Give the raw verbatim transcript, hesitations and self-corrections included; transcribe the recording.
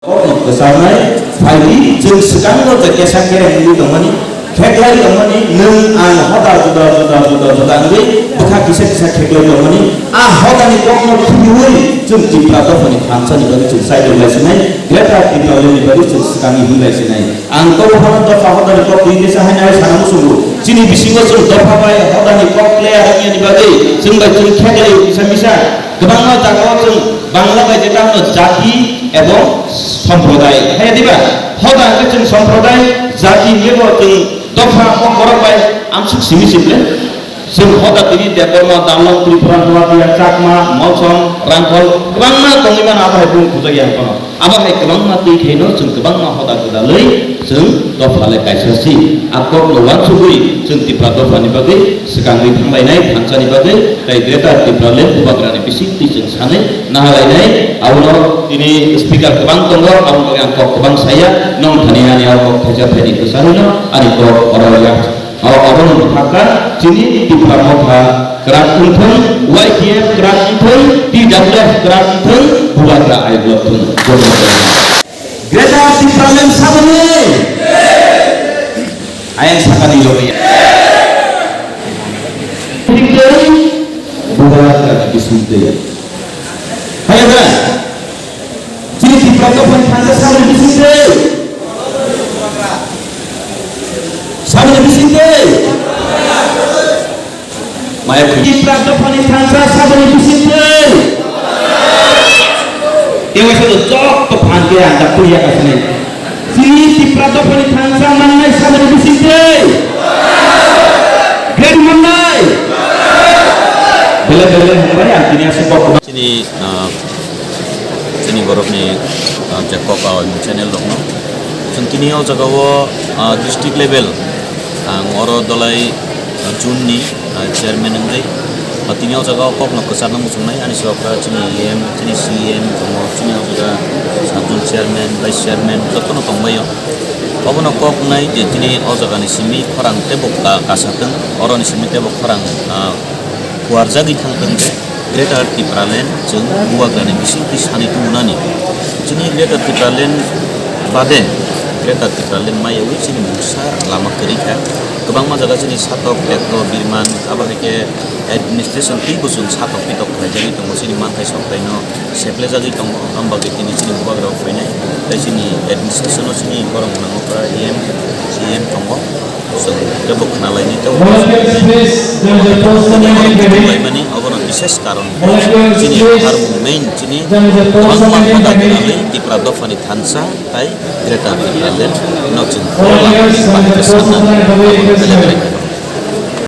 Kokno kwcharnai phaidi, chwng swkangno je kesa kereng wngwi tongmani, kheklai tongmani, nwng ang hoda juda juda juda juda wngwi bwkha kisa kisa kheklai tongmani, a hodani kokno khibiui chwng Tipra dophani thansani bagwi chwng chaitok lai sinai, Greater Tipralandni bagwi chwng swkangwi hwnlai sinai. Ang kok phano dopha hodani kok twi kisa haino hai sana muchungo. Chini bisingo chwng dopha bai hodani kok clear wngya ni bagwi chwng bai chwng kheklai kisa misa. Kwbangma jagao chwng Bangla bai jeta hwno jati ebong somproday. Hai diba? Hoda hwnkhe chwng somproday, jati hwnkhe bo chwng dopha kok borok bai amsuk simi simi le. Chwng hoda tini Debbarma, Damlong, Tripura, Noatia, Chakma, Molsom, Rangkhol, kwbangma tongwi mano abo hai bung khujak yang kono. Abo hai kwbangma twi khaino chwng kwbangma hoda gwdalwi chwng dopha le kaisa si. A kokno uansugwi chwng Tipra dophani bagwi swkangwi thanglainai thansani bagwi tei Greater Tipraland Bubagrani bisingtwi chwng sanwi nahalainai. Abono tini speaker kwbang tongo, aboni bagwi ang kok kwbang saya. Nong thani ani o kok thaisa thaini kwcharwino ani kok oro yak. O, obono bwkha chini Tipra Motha kwrak wngthung, Y T F kwrak wngthung, T W F kwrak wngthung, Bubagra aiglok thung. Greater Tipraland saboni. Ayang sakani logi. Bubagra bisingtwi. Hai da. Chini Tipra dophani thansa saboni bisingtwi. Saboni bisingtwi. Maya Tipra dophani thansa saboni bisingtwi. Tewa sa do jok to phan ke anda puya kasne. Chini Tipra dophani thansa mannai saboni bisingtwi. Great mannai. Bele bele hambai ang tini asuk bok. Chini, ah, chini borokni, ah, je kok o channel rokno. Chwng tini o jaga o, ah, district level, ang oro Dolai, ah, June ni, ah, chairman wngwi, ah, tini o jaga o kokno kwcharno muchungnai ani sokra chini E M, chini C E M tongo, chini o jaga sub zone chairman, vice chairman jotono tongbaio. Obono kok wngnai je tini o jagani simi khorang teibo ka-, kasa thung, oroni simi teibo khorang, ah, kuarjagwi thang thung je Greater Tipraland chwng Bubagrani bisingtwi sanwi tubunani. Chini Greater Tipraland bade Greater Tipraland maiyawi chini mungsa lama kwrwi kha. Kwbangma jaga chini Satok, Tekto, Birman, abo hai khe administration twibo chwng satok pitok khlaijagwi tongo, chini manthai soktaino seplejagwi tongo, ambagwi tini chini bubagrao phainai, tei chini administration-o chini borok mwnangkha E M, C E M tongo, chwng teibo khna lainai, teibo laimani, obono bises karon chini harmung main chini bangma hoda gwnangwi Tipra dophani thansa tei Greater Tipraland no chwng